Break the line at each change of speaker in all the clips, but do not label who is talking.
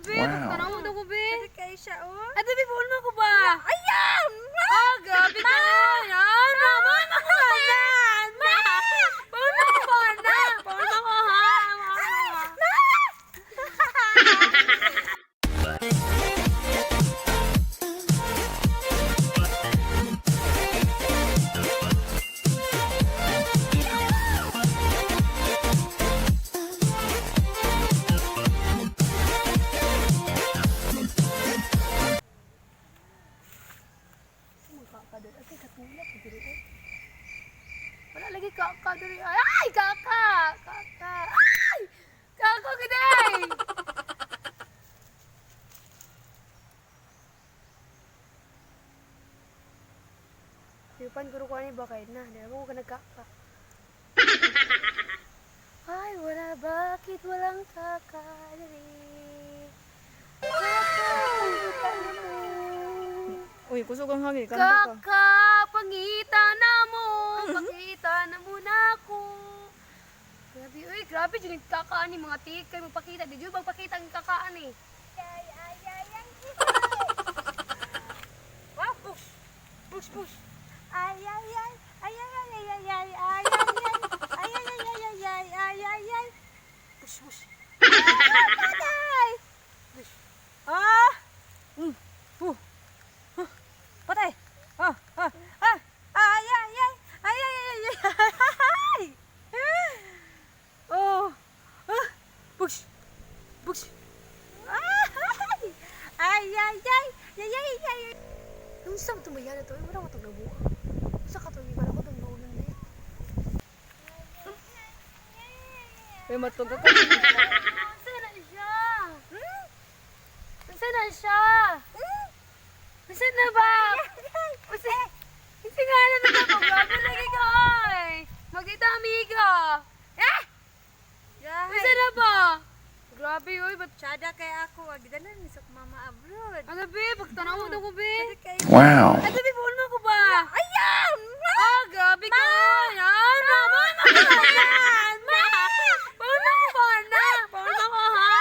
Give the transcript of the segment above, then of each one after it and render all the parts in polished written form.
be, pagtanaw mo ko be.
Sabi kay siya, oh.
Ano be, paulma ko ba?
Ayan!
Ah, grabe ka na! Ah, naman ako na! Na! Paulma ko ba na? Paulma ko ha?
Ma!
Wala lagi kaka diri. Ay, kaka! Kaka! Ay! Kaka giday! Yupan guro ko ani ba kay na, di mo ko nagkaka. Ay, wala bakit walang kaka diri? Kaka, pangita na mo.
Uy, kusog ang hangin. Kanta ka.
Kaka, pangita na mo. Pakita na mo na ako. Grabe, uy, grabe, dyan yung kakaan ni mga tikay, magpakita. Di dyan magpakita ang kakaan eh.
Ay, ay, ay, ay.
Wow, push. Push, push.
Ay, ay, ay. Ay, ay, ay, ay, ay, ay, ay, ay, ay. Ay, ay, ay, ay, ay, ay, ay, ay, ay.
Push, push.
Patay!
Push.
Ah! Mm. Puh. Huh. Patay! Ah, ah, ah. Ay, ay, ay. Ay, ay, ay, ay, ay. Oh. Ah.
Push. Push.
Ay! Ay, ay, ay. Ay, ay, ay, ay.
Yung isang tumayan na to, ay wala ko itong nabuha. Sa katong iba ako itong naulan na yun.
Uy, matug ka.
Saan na siya? Hmm? Saan na siya? Saan na ba? Kasi, kasi nga na ako. Grabe lagi ka ay. Magkita amiga. Eh! Saan na ba? Grabe oy, ba't
Tsada kay ako, agdalan ni sa mama abroad.
ano be, pagtanaw mo ko be.
Kay
Wow.
Ano be, paulma ko ba?
Ayan!
Ah, grabe ka! Ah, naman ako na! Na! Paulma ko ba na? Paulma ko ha?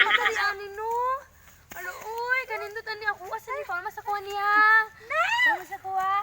Madali ani no. Alo, uy, kanindot ani ako. Asa ni Paulma sa kuha niya? Paulma sa kuha.